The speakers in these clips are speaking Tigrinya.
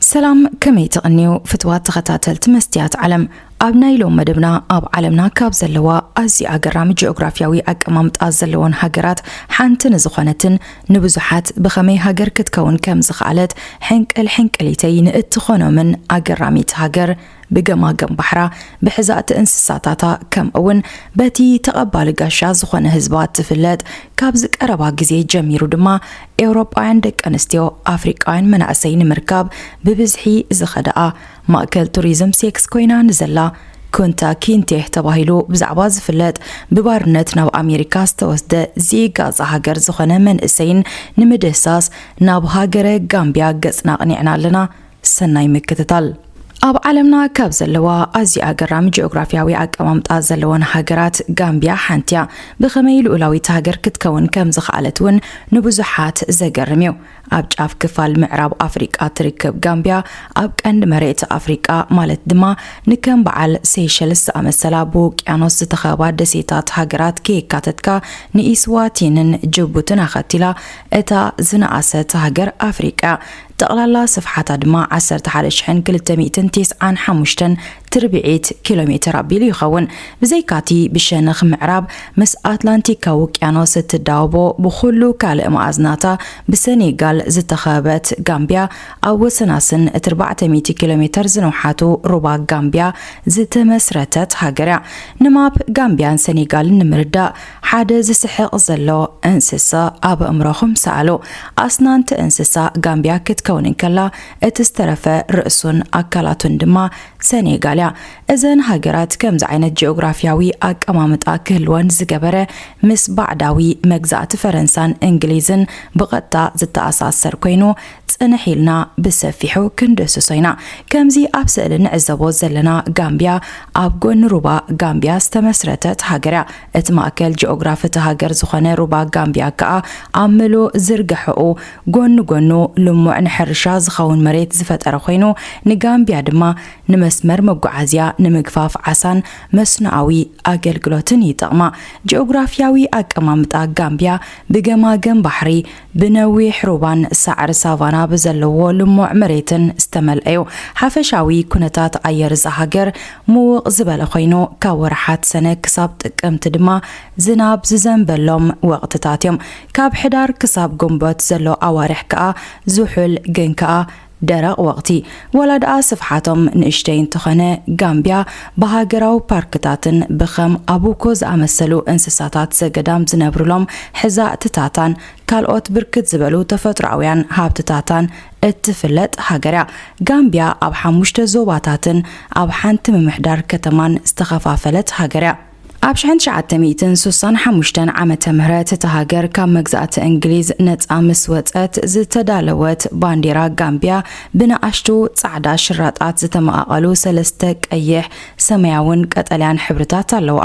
ሰላም፣ ከመይ ትቕንዩ ፍትዋት ተኸታተልቲ መስትያት ዓለም? ኣብ ናይ ሎም መደብና፣ ኣብ ዓለምና ካብ ዘለዋ ኣዝዩ ኣገራሚ ጂኦግራፍያዊ ኣቀማምጣ ዘለወን ሃገራት ሓንቲ ንዝኾነትን ንብዙሓት ብኸመይ ሃገር ክትከውን ከም ዝኸኣለት ሕንቅል ሕንቅሊተይ ንእትኾኖምን ኣገራሚት ሃገር፣ ብገማገም ባሕራ፣ ብሕዛእቲ እንስሳታታ፣ ከምኡውን በቲ ተቐባሊ ጋሻ ዝኾነ ህዝባ ትፍለጥ፣ ካብዚ ቀረባ ግዜ ጀሚሩ ድማ ኤውሮጳውያን ደቂ ኣንስትዮ ኣፍሪቃውያን መናእሰይ ንምርካብ ብብዝሒ ዝኸድኣ፣ ማእከል ቱሪዝም ሴክስ ኮይና ንዘላ ኩንታ ኪንቴህ ተባሂሉ ብዛዕባ ዝፍለጥ፣ ብባርነት ናብ ኣሜሪካ ዝተወስደ ዘይጋዛ ሃገር ዝኾነ መንእሰይን ንምድህሳስ ናብ ሃገረ ጋምቢያ ገጽና ኣቕኒዕና ኣለና። ሰናይ ምክትታል። ኣብ ዓለምና ካብ ዘለዋ ኣዝዩ ኣገራሚ ጂኦግራፍያዊ ኣቀማምጣ ዘለወን ሃገራት ጋምቢያ ሓንቲ እያ። ብኸመይ ልኡላዊት ሃገር ክትከውን ከም ዝኸኣለት እውን ንብዙሓት ዘገርም እዩ። ኣብ ጫፍ ክፋል ምዕራብ ኣፍሪቃ ትርከብ ጋምቢያ፣ ኣብ ቀንዲ መሬት ኣፍሪቃ ማለት ድማ ንከም በዓል ሴሸልስ ዝኣመሰላ ብውቅያኖስ ዝተኸባ ደሴታት ሃገራት ከየካተትካ፣ ንኢስዋቲንን ጅቡትን ኣኸቲላ እታ ዝነኣሰት ሃገር ኣፍሪቃ። ጠቕላላ ስፍሓታ ድማ ዓሰርተ ሓደ ሽሕን ክልተ ሚእትን ተስዓን ሓሙሽተን ትርብዒት ኪሎ ሜተር ኣቢሉ ይኸውን። ብዘይካቲ ብሸነኽ ምዕራብ ምስ ኣትላንቲካዊ ውቅያኖስ እትዳወቦ፣ ብኹሉ ካልእ መኣዝናታ ብሰኔጋል ዝተኸበበት ጋምቢያ፣ ኣብ ወሰናስን እቲ ኣርባዕተ ሚእቲ ኪሎ ሜተር ዝነውሓቱ ሩባ ጋምቢያ ዝተመስረተት ሃገር እያ። ንማፕ ጋምቢያን ሰኔጋልን ንምርዳእ ሓደ ዝስሕቕ ዘሎ እንስሳ ኣብ ኣእምሮኹም ሰኣሉ። ኣስናንቲ እንስሳ ጋምቢያ ክትከውን እንከላ፣ እቲ ዝተረፈ ርእሱን ኣካላቱን ድማ ሰኔጋል እያ። እዘን ሃገራት ከምዚ ዓይነት ጂኦግራፍያዊ ኣቀማምጣ ክህልወን ዝገበረ፣ ምስ ባዕዳዊ መግዛእቲ ፈረንሳን እንግሊዝን ብቐጥታ ዝተኣሳሰር ኮይኑ፣ ጽንሕ ኢልና ብሰፊሑ ክንድህስሶ ኢና። ከምዚ ኣብ ስእሊ ንዕዘቦ ዘለና ጋምቢያ ኣብ ጎኒ ሩባ ጋምቢያ ዝተመስረተት ሃገር እያ። እቲ ማእከል ጂኦግራፊ እታ ሃገር ዝኾነ ሩባ ጋምቢያ ከኣ ኣብ ምሉእ ዝርግሐኡ ጎኒ ጎኑ ልሙዕ ንሕርሻ ዝኸውን መሬት ዝፈጠረ ኮይኑ፣ ንጋምቢያ ድማ ንመስመር መጓዓዝያ፣ ንምግፋፍ ዓሳን መስኖኣዊ ኣገልግሎትን ይጠቕማ። ጂኦግራፍያዊ ኣቀማምጣ ጋምቢያ ብገማገም ባሕሪ፣ ብነዊሕ ሩባን ሳዕሪ ሳቫና ብዘለዎ ልሙዕ መሬትን ዝተመልአ እዩ። ሓፈሻዊ ኩነታት ኣየር እዛ ሃገር ምውቕ ዝበለ ኮይኑ፣ ካብ ወርሓት ሰነ ክሳብ ጥቅምቲ ድማ ዝናብ ዝዘንበሎም ወቕትታት እዮም። ካብ ሕዳር ክሳብ ግንቦት ዘሎ ኣዋርሕ ከኣ ዝሑል ግን ከኣ ደረቕ ወቕቲ። ወላ ደኣ ስፍሓቶም ንእሽተይ እንተኾነ፣ ጋምቢያ ብሃገራዊ ፓርክታትን ብኸም ኣቡኮ ዝኣመሰሉ እንስሳታት ዘገዳም ዝነብሩሎም ሕዛእትታታን ካልኦት ብርክት ዝበሉ ተፈጥሮኣውያን ሃብትታታን እትፍለጥ ሃገር እያ። ጋምቢያ ኣብ ሓሙሽተ ዞባታትን ኣብ ሓንቲ ምምሕዳር ከተማን ዝተኸፋፈለት ሃገር እያ። ኣብ ሽሕን ትሽዓተ ሚእትን ስሳን ሓሙሽተን ዓመተ ምህረት እታ ሃገር ካብ መግዛእቲ እንግሊዝ ነጻ ምስ ወጸት፣ ዝተዳለወት ባንዴራ ጋምቢያ ብንኣሽቱ ጻዕዳ ሽራጣት ዝተመቓቐሉ ሰለስተ ቀይሕ፣ ሰማያውን ቀጠልያን ሕብርታት ኣለዋ።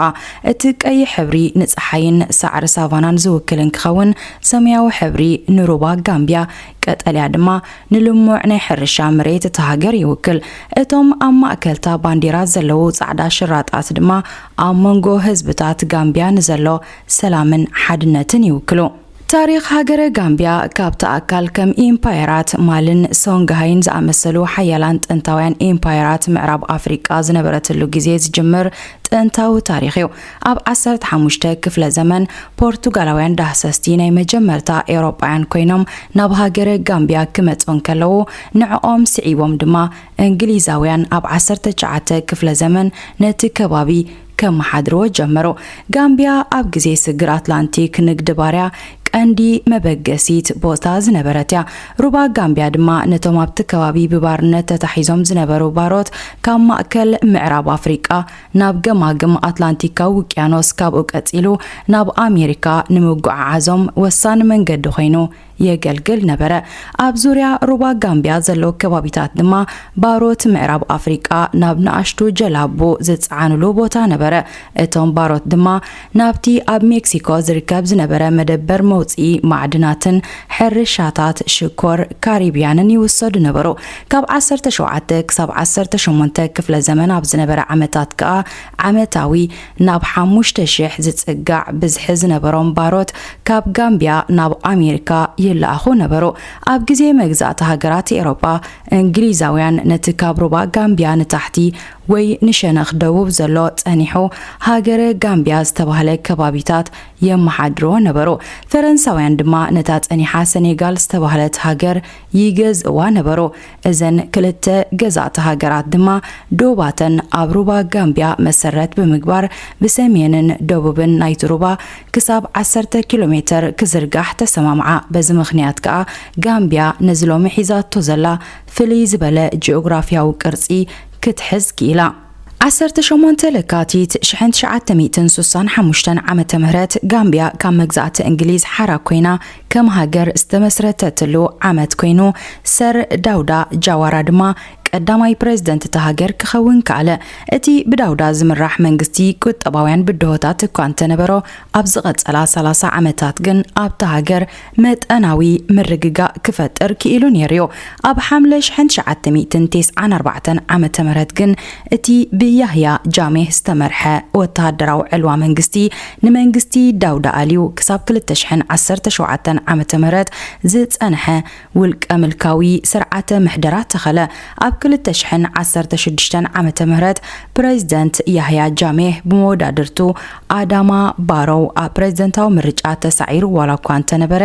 እቲ ቀይሕ ሕብሪ ንጸሓይን ሳዕሪ ሳቫናን ዝውክል እንክኸውን፣ ሰማያዊ ሕብሪ ንሩባ ጋምቢያ፣ ቀጠልያ ድማ ንልሙዕ ናይ ሕርሻ መሬት እታ ሃገር ይውክል። እቶም ኣብ ማእከልታ ባንዴራ ዘለዉ ጻዕዳ ሽራጣት ድማ ኣብ መንጎ ህዝብታት ጋምቢያ ንዘሎ ሰላምን ሓድነትን ይውክሉ። ታሪኽ ሃገረ ጋምቢያ ካብቲ ኣካል ከም ኢምፓየራት ማልን ሶንግሃይን ዝኣመሰሉ ሓያላን ጥንታውያን ኢምፓየራት ምዕራብ ኣፍሪቃ ዝነበረትሉ ግዜ ዝጅምር ጥንታዊ ታሪኽ እዩ። ኣብ ዓሰርተ ሓሙሽተ ክፍለ ዘመን ፖርቱጋላውያን ዳህሰስቲ ናይ መጀመርታ ኤውሮጳውያን ኮይኖም ናብ ሃገረ ጋምቢያ ክመጹ እንከለዉ፣ ንዕኦም ስዒቦም ድማ እንግሊዛውያን ኣብ ዓሰርተ ትሽዓተ ክፍለ ዘመን ነቲ ከባቢ ከመሓድርዎ ጀመሩ። ጋምቢያ ኣብ ግዜ ስግር ኣትላንቲክ ንግዲ ባርያ ቀንዲ መበገሲት ቦታ ዝነበረት እያ። ሩባ ጋምቢያ ድማ ነቶም ኣብቲ ከባቢ ብባርነት ተታሒዞም ዝነበሩ ባሮት ካብ ማእከል ምዕራብ ኣፍሪቃ ናብ ገማግም ኣትላንቲካዊ ውቅያኖስ፣ ካብኡ ቀጺሉ ናብ ኣሜሪካ ንምጉዓዓዞም ወሳኒ መንገዲ ኮይኑ የገልግል ነበረ። ኣብ ዙርያ ሩባ ጋምቢያ ዘለዉ ከባቢታት ድማ ባሮት ምዕራብ ኣፍሪቃ ናብ ንኣሽቱ ጀላቡ ዝጸዓኑሉ ቦታ ነበረ። እቶም ባሮት ድማ ናብቲ ኣብ ሜክሲኮ ዝርከብ ዝነበረ መደበር መውጽኢ ማዕድናትን ሕርሻታት ሽኮር ካሪብያንን ይውሰዱ ነበሩ። ካብ ዓሰርተ ሸውዓተ ክሳብ ዓሰርተ ሸሞንተ ክፍለ ዘመን ኣብ ዝነበረ ዓመታት ከኣ ዓመታዊ ናብ ሓሙሽተ ሽሕ ዝጽጋዕ ብዝሒ ዝነበሮም ባሮት ካብ ጋምቢያ ናብ ኣሜሪካ ይለኣኹ ነበሩ። ኣብ ግዜ መግዛእቲ ሃገራት ኤውሮጳ፣ እንግሊዛውያን ነቲ ካብ ሩባ ጋምቢያ ንታሕቲ ወይ ንሸነኽ ደቡብ ዘሎ ጸኒሑ ሃገረ ጋምቢያ ዝተባህለ ከባቢታት የመሓድርዎ ነበሩ። ፈረንሳውያን ድማ ነታ ጸኒሓ ሰኔጋል ዝተባህለት ሃገር ይገዝእዋ ነበሩ። እዘን ክልተ ገዛእቲ ሃገራት ድማ ዶባተን ኣብ ሩባ ጋምቢያ መሰረት ብምግባር ብሰሜንን ደቡብን ናይቲ ሩባ ክሳብ ዓሰርተ ኪሎ ሜተር ክዝርጋሕ ተሰማምዓ። በዚ ምኽንያት ከኣ ጋምቢያ ነዚ ሎሚ ሒዛቶ ዘላ ፍልይ ዝበለ ጂኦግራፍያዊ ቅርጺ ክትሕዝ ክኢላ። ዓሰርተ ሸሞንተ ለካቲት ሽሕን ትሽዓተ ሚእትን ስሳን ሓሙሽተን ዓመተ ምህረት ጋምቢያ ካብ መግዛእቲ እንግሊዝ ሓራ ኮይና ከም ሃገር ዝተመስረተትሉ ዓመት ኮይኑ፣ ሰር ዳውዳ ጃዋራ ድማ ቀዳማይ ፕሬዝደንት እታ ሃገር ክኸውን ከኣለ። እቲ ብዳውዳ ዝምራሕ መንግስቲ ቁጠባውያን ብድሆታት እኳ እንተነበሮ፣ ኣብ ዝቐጸላ ሰላሳ ዓመታት ግን ኣብታ ሃገር መጠናዊ ምርግጋእ ክፈጥር ክኢሉ ነይሩ'ዩ። ኣብ ሓምለ ሽሕን ትሽዓተ ሚእትን ተስዓን ኣርባዕተን ዓመተ ምህረት ግን እቲ ብያህያ ጃሜህ ዝተመርሐ ወተሃደራዊ ዕልዋ መንግስቲ ንመንግስቲ ዳውዳ ኣልዩ ክሳብ ክልተ ሽሕን ዓሰርተ ሸውዓተን ዓመተ ምህረት ዝጸንሐ ውልቀ ምልካዊ ስርዓተ ምሕደራ ተኸለ። ኣብ ክልተ ሽሕን ዓሰርተ ሽዱሽተን ዓመተ ምህረት ፕሬዝደንት ያህያ ጃሜህ ብመወዳድርቱ ኣዳማ ባሮው ኣብ ፕሬዝደንታዊ ምርጫ ተሳዒሩ ዋላ እኳ እንተነበረ፣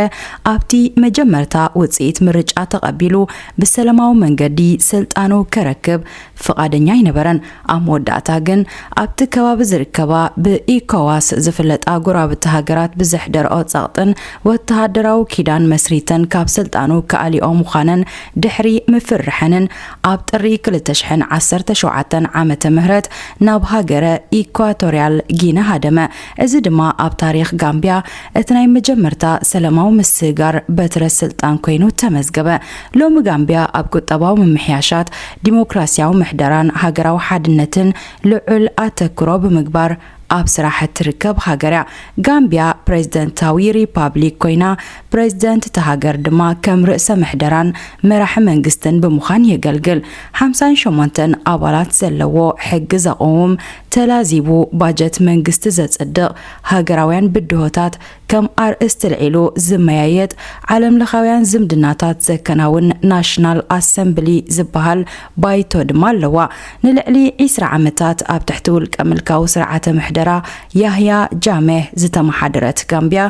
ኣብቲ መጀመርታ ውጽኢት ምርጫ ተቐቢሉ ብሰላማዊ መንገዲ ስልጣኑ ከረክብ ፍቓደኛ ኣይነበረን። ኣብ መወዳእታ ግን ኣብቲ ከባቢ ዝርከባ ብኢኮዋስ ዝፍለጣ ጎረባብቲ ሃገራት ብዘሕደረኦ ጸቕጥን ወተሃደራዊ ኪዳን መስሪተን ካብ ስልጣኑ ክኣልይኦ ምዃነን ድሕሪ ምፍርሐንን ኣብ ጥሪ ክልተ ሽሕን ዓሰርተ ሸውዓተን ዓመተ ምህረት ናብ ሃገረ ኢኳቶርያል ጊነ ሃደመ። እዚ ድማ ኣብ ታሪኽ ጋምቢያ እቲ ናይ መጀመርታ ሰላማዊ ምስግጋር በትረ ስልጣን ኮይኑ ተመዝገበ። ሎሚ ጋምቢያ ኣብ ቁጠባዊ ምምሕያሻት፣ ዲሞክራሲያዊ ምሕደራን ሃገራዊ ሓድነትን ልዑል ኣተክሮ ብምግባር ኣብ ስራሕ እትርከብ ሃገር እያ። ጋምቢያ ፕሬዝደንታዊ ሪፓብሊክ ኮይና፣ ፕሬዝደንት እታ ሃገር ድማ ከም ርእሰ ምሕደራን መራሒ መንግስትን ብምዃን የገልግል። ሓምሳን ሸሞንተን ኣባላት ዘለዎ ሕጊ ዘቕውም፣ ተላዚቡ ባጀት መንግስቲ ዘጽድቕ፣ ሃገራውያን ብድሆታት ከም ኣርእስቲ ልዒሉ ዝመያየጥ፣ ዓለምለኻውያን ዝምድናታት ዘከናውን ናሽናል ኣሰምብሊ ዝበሃል ባይቶ ድማ ኣለዋ። ንልዕሊ ዒስራ ዓመታት ኣብ ትሕቲ ውልቀ ምልካዊ ስርዓተ ምሕደራ ያህያ ጃሜህ ዝተመሓደረት ጋምቢያ፣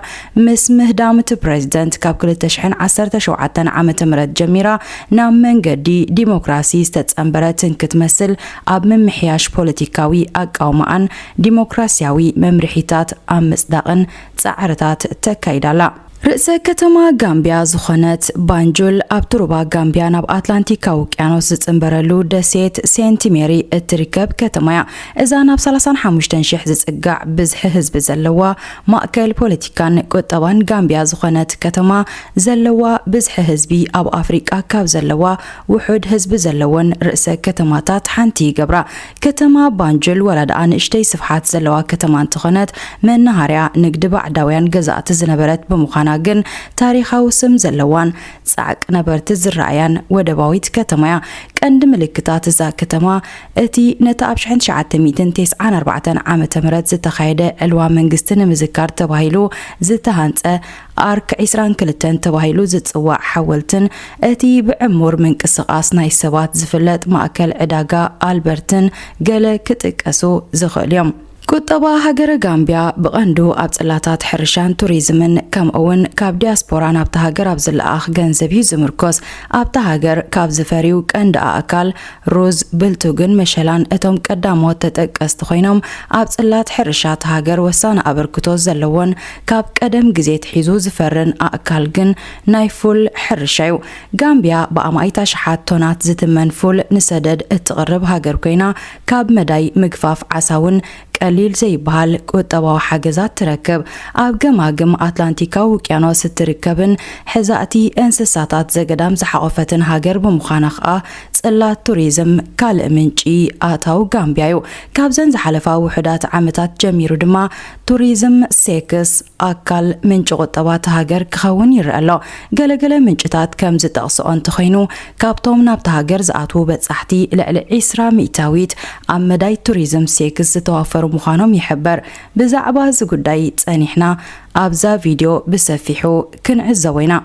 ምስ ምህዳም እቲ ፕሬዝደንት ካብ ክልተ ሽሕን ዓሰርተ ሸውዓተን ዓመተ ምህረት ጀሚራ ናብ መንገዲ ዲሞክራሲ ዝተጸንበረትን ክትመስል፣ ኣብ ምምሕያሽ ፖለቲካዊ ኣቃውማኣን ዲሞክራሲያዊ መምርሒታት ኣብ ምጽዳቕን ጻዕርታት ተካይዳ ኣላ። ርእሰ ከተማ ጋምቢያ ዝኾነት ባንጁል ኣብቲ ሩባ ጋምቢያ ናብ ኣትላንቲካዊ ውቅያኖስ ዝጽንበረሉ ደሴት ሴንት ሜሪ እትርከብ ከተማ እያ። እዛ ናብ ሰላሳን ሓሙሽተን ሽሕ ዝጽጋዕ ብዝሒ ህዝቢ ዘለዋ ማእከል ፖለቲካን ቁጠባን ጋምቢያ ዝኾነት ከተማ ዘለዋ ብዝሒ ህዝቢ ኣብ ኣፍሪቃ ካብ ዘለዋ ውሑድ ህዝቢ ዘለወን ርእሰ ከተማታት ሓንቲ ይገብራ። ከተማ ባንጁል ዋላ ደኣ ንእሽተይ ስፍሓት ዘለዋ ከተማ እንተኾነት፣ መናሃርያ ንግዲ ባዕዳውያን ገዛእቲ ዝነበረት ብምዃና ግን ታሪኻዊ ስም ዘለዋን ጻዕቂ ነበርቲ ዝረኣያን ወደባዊት ከተማ እያ። ቀንዲ ምልክታት እዛ ከተማ እቲ ነቲ ኣብ ሽሕን ትሽዓተ ሚእትን ተስዓን ኣርባዕተን ዓመተ ምህረት ዝተኻየደ ዕልዋ መንግስቲ ንምዝካር ተባሂሉ ዝተሃንጸ ኣርክ ዒስራን ክልተን ተባሂሉ ዝጽዋዕ ሓወልትን እቲ ብዕሙር ምንቅስቓስ ናይ ሰባት ዝፍለጥ ማእከል ዕዳጋ ኣልበርትን ገለ ክጥቀሱ ዝኽእሉ እዮም። ቁጠባ ሃገረ ጋምቢያ ብቐንዱ ኣብ ጽላታት ሕርሻን ቱሪዝምን ከምኡውን ካብ ዲያስፖራ ናብታ ሃገር ኣብ ዝለኣኽ ገንዘብ እዩ ዝምርኮስ። ኣብታ ሃገር ካብ ዝፈርዩ ቀንዲ ኣእካል ሩዝ፣ ብልቱግን መሸላን እቶም ቀዳሞት ተጠቀስቲ ኮይኖም፣ ኣብ ጽላት ሕርሻ እታ ሃገር ወሳኒ ኣበርክቶ ዘለዎን ካብ ቀደም ግዜ ኣትሒዙ ዝፈርን ኣእካል ግን ናይ ፉል ሕርሻ እዩ። ጋምቢያ ብኣማኢት ኣሽሓት ቶናት ዝትመን ፉል ንሰደድ እትቕርብ ሃገር ኮይና፣ ካብ መዳይ ምግፋፍ ዓሳ እውን ቀሊል ዘይበሃል ቁጠባዊ ሓገዛት ትረክብ። ኣብ ገማግም ኣትላንቲካዊ ውቅያኖስ እትርከብን ሕዛእቲ እንስሳታት ዘገዳም ዝሓቖፈትን ሃገር ብምዃና ኸኣ፣ ጽላት ቱሪዝም ካልእ ምንጪ ኣታዊ ጋምቢያ እዩ። ካብዘን ዝሓለፋ ውሑዳት ዓመታት ጀሚሩ ድማ፣ ቱሪዝም ሴክስ ኣካል ምንጪ ቁጠባ እታ ሃገር ክኸውን ይረአ ኣሎ። ገለገለ ምንጭታት ከም ዝጠቕስኦ እንተኾይኑ፣ ካብቶም ናብታ ሃገር ዝኣትዉ በጻሕቲ ልዕሊ ዒስራ ሚእታዊት ኣብ መዳይ ቱሪዝም ሴክስ ዝተዋፈሩ ምዃኖም ይሕበር። ብዛዕባ እዚ ጉዳይ ጸኒሕና ኣብዛ ቪድዮ ብሰፊሑ ክንዕዘቦ ኢና።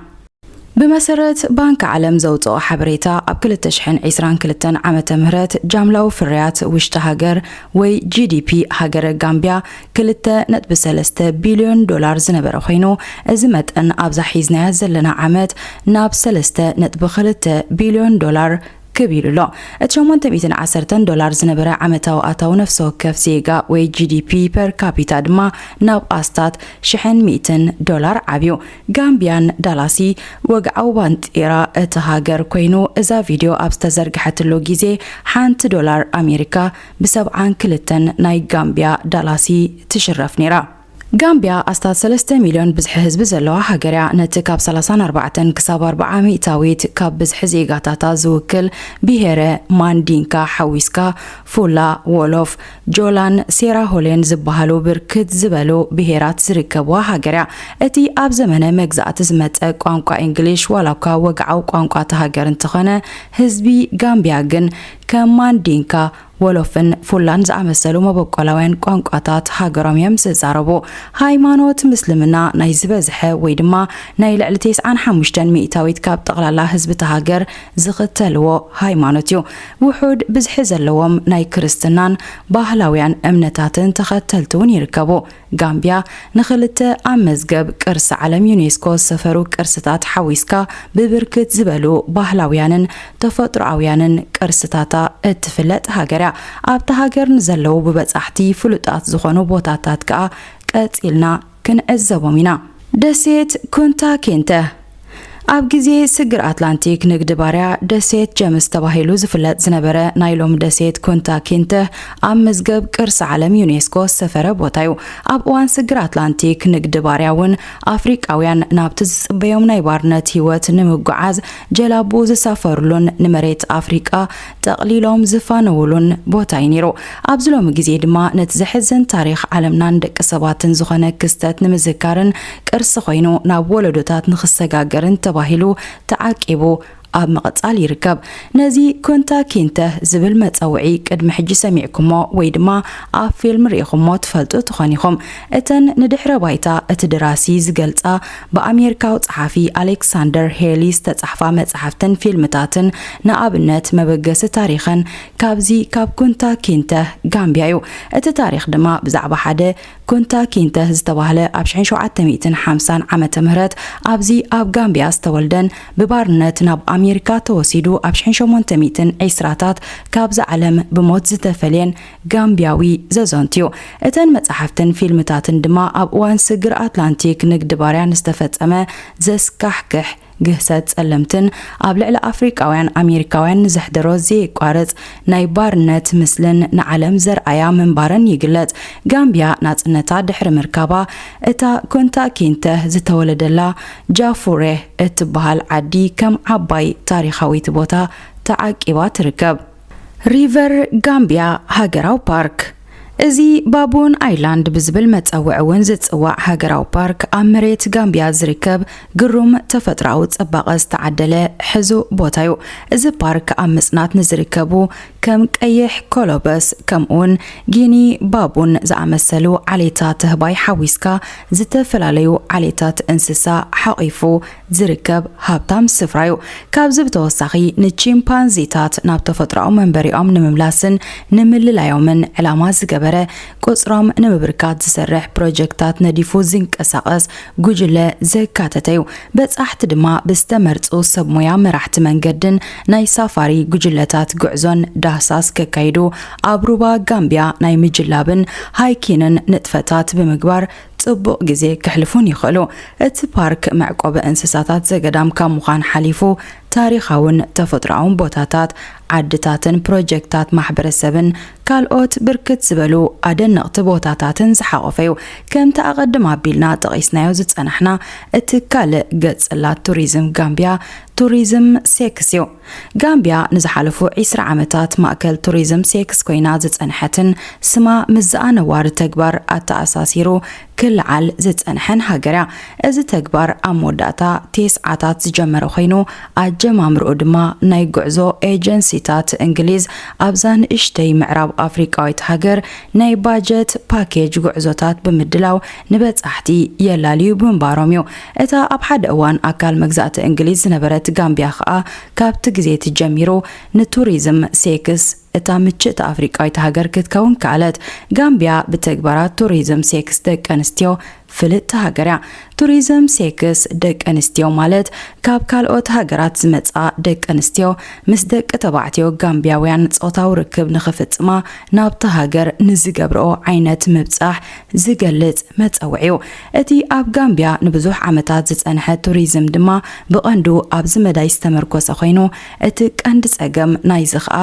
ብመሰረት ባንክ ዓለም ዘውጽኦ ሓበሬታ፣ ኣብ ክልተ ሽሕን ዕስራን ክልተን ዓመተ ምህረት ጃምላዊ ፍርያት ውሽጢ ሃገር ወይ ጂ ዲ ፒ ሃገረ ጋምቢያ ክልተ ነጥቢ ሰለስተ ቢልዮን ዶላር ዝነበረ ኮይኑ፣ እዚ መጠን ኣብዛ ሒዝናያ ዘለና ዓመት ናብ ሰለስተ ነጥቢ ክልተ ቢልዮን ዶላር ክብ ኢሉ ኣሎ። እቲ ሸሞንተ ሚእትን ዓሰርተን ዶላር ዝነበረ ዓመታዊ ኣታዊ ነፍሲ ወከፍ ዜጋ ወይ ጂ ዲ ፒ ፐር ካፒታ ድማ ናብ ኣስታት ሽሕን ሚእትን ዶላር ዓብዩ። ጋምቢያን ዳላሲ ወግዓዊ ባንጤራ እታ ሃገር ኮይኑ፣ እዛ ቪድዮ ኣብ ዝተዘርግሐትሉ ግዜ ሓንቲ ዶላር ኣሜሪካ ብሰብዓን ክልተን ናይ ጋምቢያ ዳላሲ ትሽረፍ ነይራ። ጋምቢያ ኣስታት ሰለስተ ሚልዮን ብዝሒ ህዝቢ ዘለዋ ሃገር እያ። ነቲ ካብ ሰላሳን ኣርባዕተን ክሳብ ኣርብዓ ሚእታዊት ካብ ብዝሒ ዜጋታታ ዝውክል ብሄረ ማንዲንካ ሓዊስካ፣ ፉላ፣ ዎሎፍ፣ ጆላን ሴራ ሆሌን ዝበሃሉ ብርክት ዝበሉ ብሄራት ዝርከብዋ ሃገር እያ። እቲ ኣብ ዘመነ መግዛእቲ ዝመጸ ቋንቋ እንግሊሽ፣ ዋላ እኳ ወግዓዊ ቋንቋ እታ ሃገር እንተኾነ፣ ህዝቢ ጋምቢያ ግን ከም ማንዲንካ፣ ወሎፍን ፉላን ዝኣመሰሉ መበቆላውያን ቋንቋታት ሃገሮም እዮም ዝዛረቡ። ሃይማኖት ምስልምና ናይ ዝበዝሐ ወይ ድማ ናይ ልዕሊ ተስዓን ሓሙሽተን ሚእታዊት ካብ ጠቕላላ ህዝቢ እታ ሃገር ዝኽተልዎ ሃይማኖት እዩ። ውሑድ ብዝሒ ዘለዎም ናይ ክርስትናን ባህላውያን እምነታትን ተኸተልቲ እውን ይርከቡ። ጋምቢያ ንኽልተ ኣብ መዝገብ ቅርሲ ዓለም ዩኔስኮ ዝሰፈሩ ቅርስታት ሓዊስካ ብብርክት ዝበሉ ባህላውያንን ተፈጥሮኣውያንን ቅርስታታ እትፍለጥ ሃገር እያ። ኣብታ ሃገር ንዘለዉ ብበጻሕቲ ፍሉጣት ዝኾኑ ቦታታት ከኣ ቀጺልና ክንዕዘቦም ኢና። ደሴት ኩንታ ኪንተ። ኣብ ግዜ ስግር ኣትላንቲክ ንግዲ ባርያ ደሴት ጀምስ ተባሂሉ ዝፍለጥ ዝነበረ ናይ ሎሚ ደሴት ኩንታ ኪንተ ኣብ መዝገብ ቅርሲ ዓለም ዩኔስኮ ዝሰፈረ ቦታ እዩ። ኣብ እዋን ስግር ኣትላንቲክ ንግዲ ባርያ እውን ኣፍሪቃውያን ናብቲ ዝጽበዮም ናይ ባርነት ህይወት ንምጉዓዝ ጀላቡ ዝሳፈሩሉን ንመሬት ኣፍሪቃ ጠቕሊሎም ዝፋነውሉን ቦታ እዩ ነይሩ። ኣብዚ ሎሚ ግዜ ድማ ነቲ ዘሕዝን ታሪኽ ዓለምናን ደቂ ሰባትን ዝኾነ ክስተት ንምዝካርን ቅርሲ ኮይኑ ናብ ወለዶታት ንኽሰጋገርን ተባሂሉ ተዓቂቡ ኣብ ምቕጻል ይርከብ። ነዚ ኩንታ ኪንተ ዝብል መጸውዒ ቅድሚ ሕጂ ሰሚዕኩሞ ወይ ድማ ኣብ ፊልም ርኢኹሞ ትፈልጡ ትኾን ኢኹም። እተን ንድሕረ ባይታ እቲ ደራሲ ዝገልጻ ብኣሜሪካዊ ጸሓፊ ኣሌክሳንደር ሄሊ ዝተጻሕፋ መጻሕፍትን ፊልምታትን ንኣብነት መበገሲ ታሪኸን ካብዚ ካብ ኩንታ ኪንተ ጋምቢያ እዩ። እቲ ታሪኽ ድማ ብዛዕባ ሓደ ኩንታ ኪንተ ዝተባህለ ኣብ ሽሕን ሸውዓተ ሚእትን ሓምሳን ዓመተ ምህረት ኣብዚ ኣብ ጋምቢያ ዝተወልደን ብባርነት ናብ ኣሜሪካ ተወሲዱ ኣብ ሽሕን ሸሞንተ ሚእትን ዕስራታት ካብዛ ዓለም ብሞት ዝተፈልየን ጋምቢያዊ ዘዘንቱ እዩ። እተን መጻሕፍትን ፊልምታትን ድማ ኣብ እዋን ስግር ኣትላንቲክ ንግዲ ባርያ ንዝተፈጸመ ዘስካሕክሕ ግህሰት ጸለምትን ኣብ ልዕሊ ኣፍሪቃውያን ኣሜሪካውያን ንዘሕደሮ ዘየቋርጽ ናይ ባርነት ምስልን ንዓለም ዘርኣያ ምንባረን ይግለጽ። ጋምቢያ ናጽነታ ድሕሪ ምርካባ፣ እታ ኩንታ ኪንተ ዝተወለደላ ጃፉሬ እትበሃል ዓዲ ከም ዓባይ ታሪኻዊት ቦታ ተዓቂባ ትርከብ። ሪቨር ጋምቢያ ሃገራዊ ፓርክ። እዚ ባቡን ኣይላንድ ብዝብል መጸውዒ እውን ዝጽዋዕ ሃገራዊ ፓርክ ኣብ መሬት ጋምቢያ ዝርከብ ግሩም ተፈጥሮኣዊ ጽባቐ ዝተዓደለ ሕዙእ ቦታ እዩ። እዚ ፓርክ ኣብ ምጽናት ንዝርከቡ ከም ቀይሕ ኮሎበስ ከምኡውን ጊኒ ባቡን ዝኣመሰሉ ዓሌታት ኣህባይ ሓዊስካ ዝተፈላለዩ ዓሌታት እንስሳ ሓቒፉ ዝርከብ ሃብታም ስፍራ እዩ። ካብዚ ብተወሳኺ ንቺምፓንዚታት ናብ ተፈጥሮኣዊ መንበሪኦም ንምምላስን ንምልላዮምን ዕላማ ዝገበረ ዝነበረ ቁጽሮም ንምብርካት ዝሰርሕ ፕሮጀክታት ነዲፉ ዝንቀሳቐስ ጉጅለ ዘካተተ እዩ። በጻሕቲ ድማ ብዝተመርጹ ሰብ ሞያ መራሕቲ መንገድን ናይ ሳፋሪ ጉጅለታት ጉዕዞን ዳህሳስ ከካይዱ ኣብ ሩባ ጋምቢያ ናይ ምጅላብን ሃይኪንን ንጥፈታት ብምግባር ጽቡቕ ግዜ ከሕልፉን ይኽእሉ። እቲ ፓርክ መዕቆቢ እንስሳታት ዘገዳም ካብ ምዃን ሓሊፉ ታሪኻውን ተፈጥሮኣውን ቦታታት፣ ዓድታትን ፕሮጀክታት ማሕበረሰብን ካልኦት ብርክት ዝበሉ ኣደነቕቲ ቦታታትን ዝሓቖፈ እዩ። ከምቲ ኣቐድም ኣቢልና ጠቒስናዮ ዝጸናሕና እቲ ካልእ ገጽ ጽላት ቱሪዝም ጋምቢያ ቱሪዝም ሴክስ እዩ። ጋምቢያ ንዝሓለፉ ዒስራ ዓመታት ማእከል ቱሪዝም ሴክስ ኮይና ዝጸንሐትን ስማ ምስ ዝኣነዋሪ ተግባር ኣተኣሳሲሩ ክለዓል ዝጸንሐን ሃገር እያ። እዚ ተግባር ኣብ መወዳእታ ቴስዓታት ዝጀመረ ኮይኑ፣ ኣጀማምርኡ ድማ ናይ ጉዕዞ ኤጀንሲታት እንግሊዝ ኣብዛ ንእሽተይ ምዕራብ ኣፍሪቃዊት ሃገር ናይ ባጀት ፓኬጅ ጉዕዞታት ብምድላው ንበጻሕቲ የላልዩ ብምንባሮም እዩ። እታ ኣብ ሓደ እዋን ኣካል መግዛእቲ እንግሊዝ ዝነበረት ጋምቢያ ከኣ ካብቲ ግዜ እቲ ጀሚሩ ንቱሪዝም ሴክስ እታ ምችእቲ ኣፍሪቃዊት ሃገር ክትከውን ከኣለት። ጋምቢያ ብተግባራት ቱሪዝም ሴክስ ደቂ ኣንስትዮ ፍልጥቲ ሃገር እያ። ቱሪዝም ሴክስ ደቂ ኣንስትዮ ማለት ካብ ካልኦት ሃገራት ዝመጻ ደቂ ኣንስትዮ ምስ ደቂ ተባዕትዮ ጋምቢያውያን ጾታዊ ርክብ ንኽፍጽማ ናብታ ሃገር ንዝገብርኦ ዓይነት ምብጻሕ ዝገልጽ መጸውዒ እዩ። እቲ ኣብ ጋምቢያ ንብዙሕ ዓመታት ዝጸንሐ ቱሪዝም ድማ ብቐንዱ ኣብዚ መዳይ ዝተመርኮሰ ኮይኑ፣ እቲ ቀንዲ ጸገም ናይዚ ኸኣ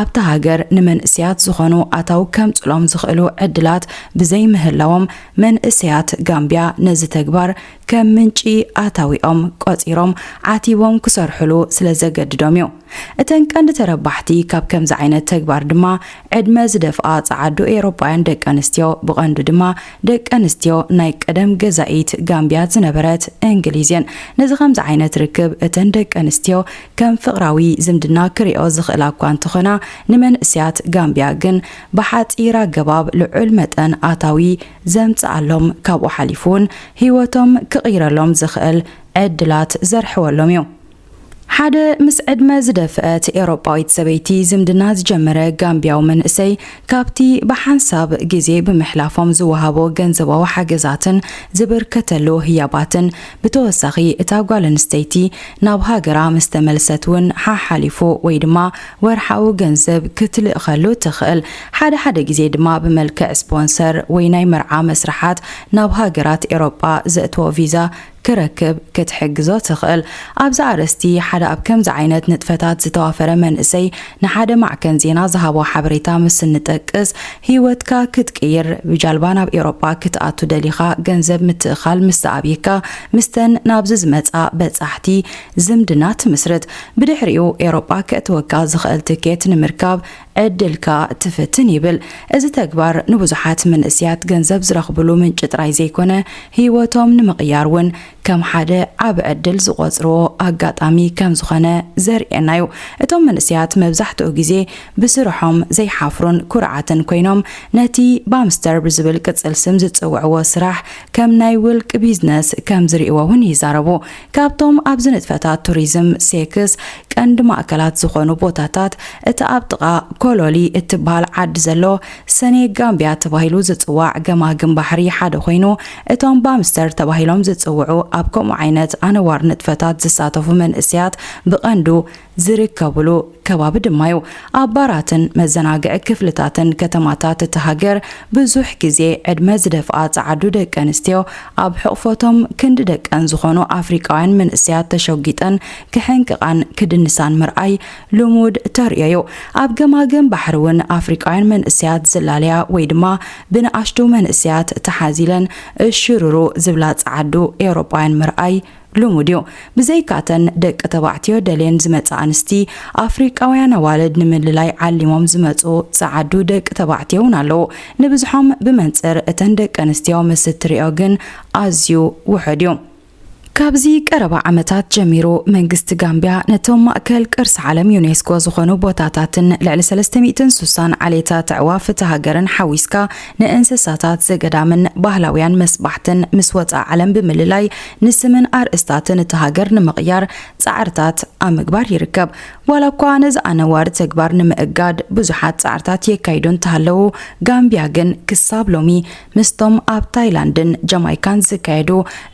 ኣብታ ሃገር ንመንእሰያት ዝኾኑ ኣታዊ ከምጽሎም ዝኽእሉ ዕድላት ብዘይምህላዎም፣ መንእሰያት ጋምቢያ ነዚ ተግባር ከም ምንጪ ኣታዊኦም ቆጺሮም ዓቲቦም ክሰርሕሉ ስለ ዘገድዶም እዩ። እተን ቀንዲ ተረባሕቲ ካብ ከምዚ ዓይነት ተግባር ድማ ዕድመ ዝደፍኣ ጸዓዱ ኤውሮጳውያን ደቂ ኣንስትዮ፣ ብቐንዱ ድማ ደቂ ኣንስትዮ ናይ ቀደም ገዛኢት ጋምቢያ ዝነበረት እንግሊዝ እየን። ነዚ ከምዚ ዓይነት ርክብ እተን ደቂ ኣንስትዮ ከም ፍቕራዊ ዝምድና ክሪኦ ዝኽእላ እኳ እንተኾና፣ ንመንእሰያት ጋምቢያ ግን ብሓጺር ኣገባብ ልዑል መጠን ኣታዊ ዘምጽኣሎም፣ ካብኡ ሓሊፉ እውን ህይወቶም ክቕይረሎም ዝኽእል ዕድላት ዘርሕወሎም እዩ። ሓደ ምስ ዕድመ ዝደፍአት ኤውሮጳዊት ሰበይቲ ዝምድና ዝጀመረ ጋምቢያዊ መንእሰይ፣ ካብቲ ብሓንሳብ ግዜ ብምሕላፎም ዝወሃቦ ገንዘባዊ ሓገዛትን ዝብርከተሉ ህያባትን ብተወሳኺ፣ እታ ጓል ኣንስተይቲ ናብ ሃገራ ምስ ተመልሰት እውን ሓሓሊፉ ወይ ድማ ወርሓዊ ገንዘብ ክትልእኸሉ ትኽእል። ሓደ ሓደ ግዜ ድማ ብመልክዕ ስፖንሰር ወይ ናይ መርዓ መስርሓት ናብ ሃገራት ኤውሮጳ ዘእትዎ ቪዛ ክረክብ ክትሕግዞ ትኽእል። ኣብዚ ኣርእስቲ ሓደ ኣብ ከምዚ ዓይነት ንጥፈታት ዝተዋፈረ መንእሰይ ንሓደ ማዕከን ዜና ዝሃቦ ሓበሬታ ምስ እንጠቅስ፣ ህይወትካ ክትቅይር ብጃልባ ናብ ኤውሮጳ ክትኣቱ ደሊኻ ገንዘብ ምትእኻል ምስ ዝኣብየካ፣ ምስተን ናብዚ ዝመጻ በጻሕቲ ዝምድና ትምስርት። ብድሕሪኡ ኤውሮጳ ከእትወካ ዝኽእል ትኬት ንምርካብ ዕድልካ ትፍትን ይብል። እዚ ተግባር ንብዙሓት መንእሰያት ገንዘብ ዝረኽብሉ ምንጪ ጥራይ ዘይኮነ፣ ህይወቶም ንምቕያር እውን ከም ሓደ ዓቢ ዕድል ዝቖጽርዎ ኣጋጣሚ ከም ዝኾነ ዘርእየና እዩ። እቶም መንእሰያት መብዛሕትኡ ግዜ ብስርሖም ዘይሓፍሩን ኩርዓትን ኮይኖም፣ ነቲ ባምስተር ብዝብል ቅጽል ስም ዝጽውዕዎ ስራሕ ከም ናይ ውልቂ ቢዝነስ ከም ዝርእይዎ እውን ይዛረቡ። ካብቶም ኣብዚ ንጥፈታት ቱሪዝም ሴክስ ቀንዲ ማእከላት ዝኾኑ ቦታታት፣ እቲ ኣብ ጥቓ ኮሎሊ እትበሃል ዓዲ ዘሎ ሰኔ ጋምቢያ ተባሂሉ ዝጽዋዕ ገማግም ባሕሪ ሓደ ኮይኑ፣ እቶም ባምስተር ተባሂሎም ዝጽውዑ ኣብ ከምኡ ዓይነት ኣነዋር ንጥፈታት ዝሳተፉ መንእሰያት ብቐንዱ ዝርከብሉ ከባቢ ድማ እዩ። ኣብ ባራትን መዘናግዒ ክፍልታትን ከተማታት እታ ሃገር፣ ብዙሕ ግዜ ዕድመ ዝደፍኣ ጸዓዱ ደቂ ኣንስትዮ ኣብ ሕቑፎቶም ክንዲ ደቀን ዝኾኑ ኣፍሪቃውያን መንእሰያት ተሸጒጠን ክሕንቅቓን ክድንሳን ምርኣይ ልሙድ ተርእዮ እዩ። ኣብ ገማግም ባሕሪ እውን ኣፍሪቃውያን መንእሰያት ዝላለያ ወይ ድማ ብንኣሽቱ መንእሰያት ተሓዚለን እሽሩሩ ዝብላ ጸዓዱ ኤውሮጳውያን ምርኣይ ልሙድ እዩ። ብዘይካተን ደቂ ተባዕትዮ ደልየን ዝመጻ ኣንስቲ፣ ኣፍሪቃውያን ኣዋልድ ንምልላይ ዓሊሞም ዝመጹ ጸዓዱ ደቂ ተባዕትዮ እውን ኣለዉ። ንብዝሖም ብመንጽር እተን ደቂ ኣንስትዮ ምስ እትርእዮ ግን ኣዝዩ ውሑድ እዩ። ካብዚ ቀረባ ዓመታት ጀሚሩ መንግስቲ ጋምቢያ ነቶም ማእከል ቅርሲ ዓለም ዩኔስኮ ዝኾኑ ቦታታትን ልዕሊ ሰለስተ ሚእትን ስሳን ዓሌታት ኣዕዋፍ እታ ሃገርን ሓዊስካ ንእንስሳታት ዘገዳምን ባህላውያን መስባሕትን ምስ ወፃእ ዓለም ብምልላይ ንስምን ኣርእስታትን እታ ሃገር ንምቕያር ፃዕርታት ኣብ ምግባር ይርከብ። ዋላ እኳ ነዚ ኣነዋሪ ተግባር ንምእጋድ ብዙሓት ፃዕርታት የካይዱ እንተሃለዉ፣ ጋምቢያ ግን ክሳብ ሎሚ ምስቶም ኣብ ታይላንድን ጃማይካን ዝካየዱ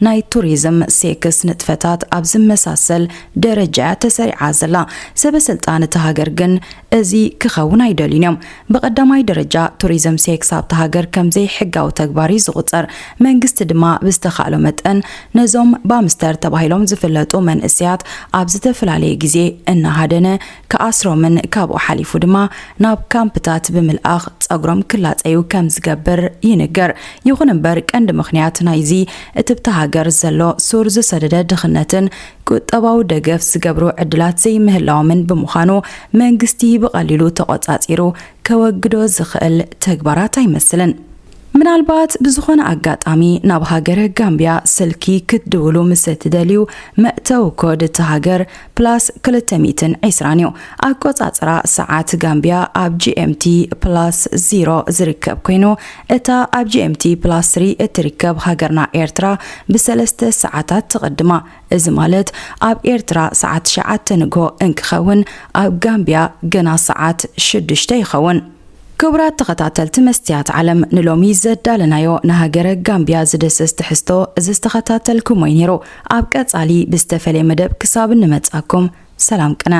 ናይ ቱሪዝም ሴክስ ንጥፈታት ኣብ ዝመሳሰል ደረጃ እያ ተሰሪዓ ዘላ። ሰበ ስልጣን እታ ሃገር ግን እዚ ክኸውን ኣይደልዩን እዮም። ብቐዳማይ ደረጃ ቱሪዝም ሴክስ ኣብታ ሃገር ከም ዘይሕጋዊ ተግባር እዩ ዝቑጸር። መንግስቲ ድማ ብዝተኻእሎ መጠን ነዞም ባምስተር ተባሂሎም ዝፍለጡ መንእሰያት ኣብ ዝተፈላለየ ግዜ እናሃደነ ክኣስሮምን ካብኡ ሓሊፉ ድማ ናብ ካምፕታት ብምልኣኽ ጸጉሮም ክላጸዩ ከም ዝገብር ይንገር። ይኹን እምበር ቀንዲ ምኽንያት ናይዚ እቲ ኣብታ ሃገር ዘሎ ሱር ዝሰደደ ድኽነትን ቁጠባዊ ደገፍ ዝገብሩ ዕድላት ዘይምህላዎምን ብምዃኑ መንግስቲ ብቐሊሉ ተቖጻጺሩ ከወግዶ ዝኽእል ተግባራት ኣይመስልን። ምናልባት ብዝኾነ ኣጋጣሚ ናብ ሃገረ ጋምቢያ ስልኪ ክትድውሉ ምስ እትደልዩ መእተዊ ኮድ እቲ ሃገር ፕላስ ክልተ ሚእትን ዕስራን እዩ። ኣቆጻጽራ ሰዓት ጋምቢያ ኣብ ጂ ኤም ቲ ፕላስ ዜሮ ዝርከብ ኮይኑ እታ ኣብ ጂ ኤም ቲ ፕላስ ስሪ እትርከብ ሃገርና ኤርትራ ብሰለስተ ሰዓታት ትቕድማ። እዚ ማለት ኣብ ኤርትራ ሰዓት ትሽዓተ ንግሆ እንክኸውን ኣብ ጋምቢያ ገና ሰዓት ሽዱሽተ ይኸውን። ክቡራት ተኸታተልቲ መስትያት ዓለም ንሎሚ ዘዳለናዮ ንሃገረ ጋምቢያ ዝድህስስ ትሕዝቶ እዚ ዝተኸታተልኩሞ እዩ ነይሩ። ኣብ ቀጻሊ ብዝተፈለየ መደብ ክሳብ እንመጻኩም ሰላም ቅነ።